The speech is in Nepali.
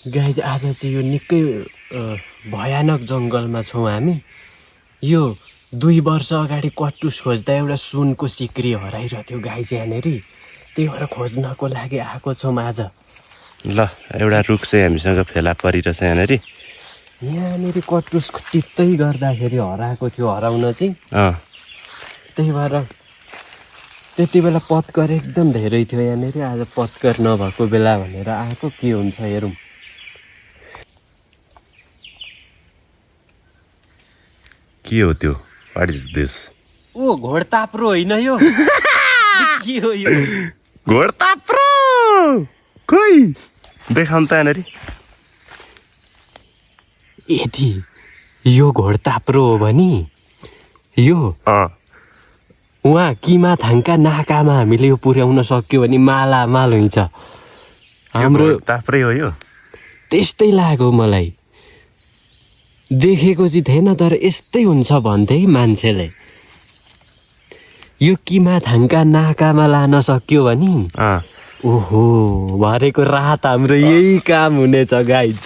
गाइज आज चाहिँ यो निकै भयानक जङ्गलमा छौँ हामी। यो 2 वर्ष अगाडि कटुस खोज्दा एउटा सुनको सिक्री हराइरहेको थियो गाइज यहाँनिर। त्यही भएर खोज्नको लागि आएको छौँ आज। ल एउटा रुख चाहिँ हामीसँग फेला परिरहेछ यहाँनिर। यहाँनिर कटुस टिप्दै गर्दाखेरि हराएको थियो हराउन चाहिँ। त्यही भएर त्यति बेला पत्कर एकदम धेरै थियो यहाँनिर। आज पत्कर नभएको बेला भनेर आएको, के हुन्छ हेरौँ। के हो त्यो? What is this? ओ घोडताप्रो होइन यो? के हो यो? घोडताप्रो खोइ देखाउँ त यहाँनिर। यदि यो घोडताप्रो हो भने यो उहाँ किमा थाङका नाकामा हामीले यो पुर्याउन सक्यो भने मालामाल हुन्छ। हाम्रो ताप्रै हो यो? त्यस्तै लाग्यो मलाई। देखेको चाहिँ थिएन तर यस्तै हुन्छ भन्थे मान्छेले। यो किमा थाङका नाकामा लान सक्यो भने ओहो भरेको रात हाम्रो यही काम हुनेछ गाइज।